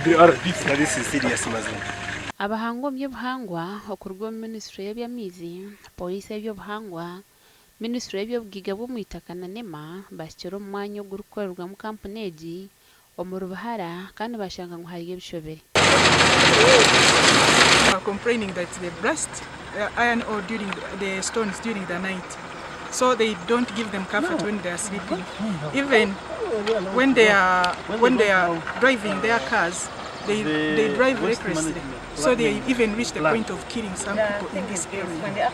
This is serious mazima. Abahanga omu by'obuhangwa okuruga omu minisiture y'eby'amaizi, Pooriisi y'eby'obuhangwa, Minisiture y'eby'obugaiga bw'omu itaka na NEMA bahikire omu mwanya ogurikukorerwamu kampuni egi omuri Buhara kandi bashanga ngu hariyo ebishobire. are complaining that they blast iron ore during the stones during the night so they don't give them comfort when they are sleeping even when they are when they are driving their cars they, they drive recklessly so they even reach the point of killing some people in this area.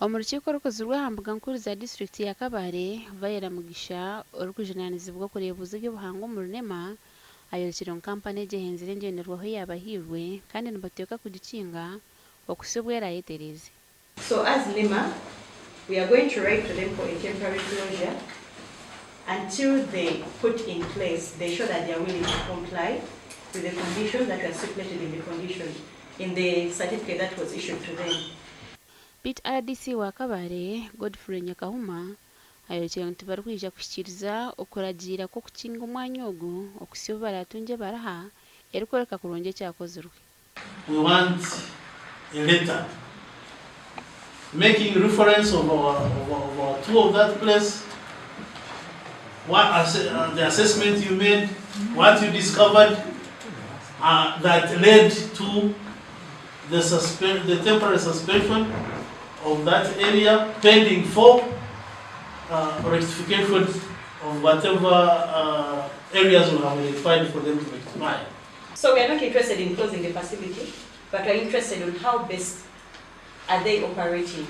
Omu rukiiko orukozirwe aha mbuga nkuru za disiturikiti ya Kabale, Viola Mugisha, orikujunaanizibwa okureebuuza eby'obuhangwa omuri NEMA, ayorekire ngu kampani egi ehenzire engyenderwaho eyaabahairwe kandi nibateekwa kugikinga okuhitsya obu eraayetereeze. So as NEMA, we are going to write to them for a temporary closure until they put in place, they show that they are willing to comply with the conditions that were stipulated in the condition, in the certificate that was issued to them. Beitu rdc wa Kabale, Godfrey Nyakahuma ayorekire ngu tibarikwija kuhikiiriza okuragiira kw'okukinga omwanya ogu okuhitsya obu baraatungye ebaruha erikworeka kurungi ekyakozirwe. We want a letter making reference of our, of our, of our tour of that place, what the assessment you made, what you discovered that led to the, the temporary suspension of that area pending for rectification of whatever areas we have identified for them to rectify. So we are not interested in closing the facility, but we are interested in how best are they operating.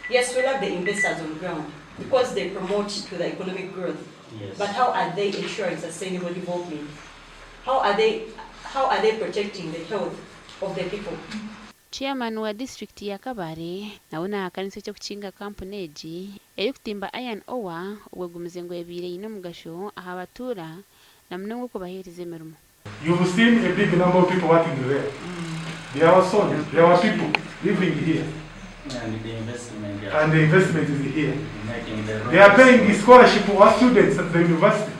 Yes, we love the investors on ground because they promote to the economic growth. But how are they ensuring sustainable development? How are they protecting the health of the people? Chairman wa disiturikiti ya Kabale nawe nahakanisa eky'okukinga kampuni egi erikutimba iron ore obwo egumize ngu ebaire eine omugasho aha batuura na munonga okubaheereza emirimo. You've seen a big number of people working there. They are our sons, they are our people living here. And the investment, yeah. And the investment is here. Making the They are roads. paying the scholarship for our students at the university.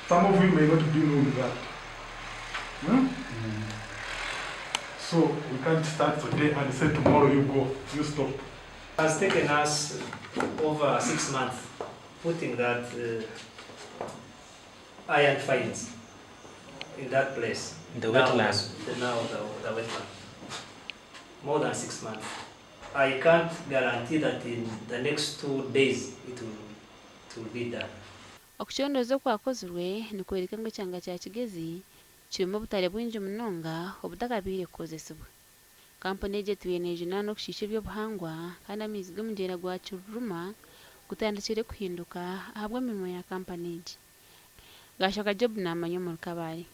Some of you may not be knowing that. So we can't start today and say tomorrow you go, you stop. It has taken us over 6 months putting that iron fines in that place. The Now wetland. Now the wetland. More than 6 months. I can't guarantee that in the next 2 days it will be done. Okucondooza okwakozirwe nikworeka ngu ekyanga kya Kigezi kirimu obutare bwingi munonga obutakabaire kukozesibwa. Kampuni egi etwire neejunaanwa okushiisha eby'obuhangwa kandi amaizi g'omugyera gwa Kiruruma gutandikire kuhinduka ahabw'emirimo ya kampani egi. Gashaka Job naamanya omuri Kabale.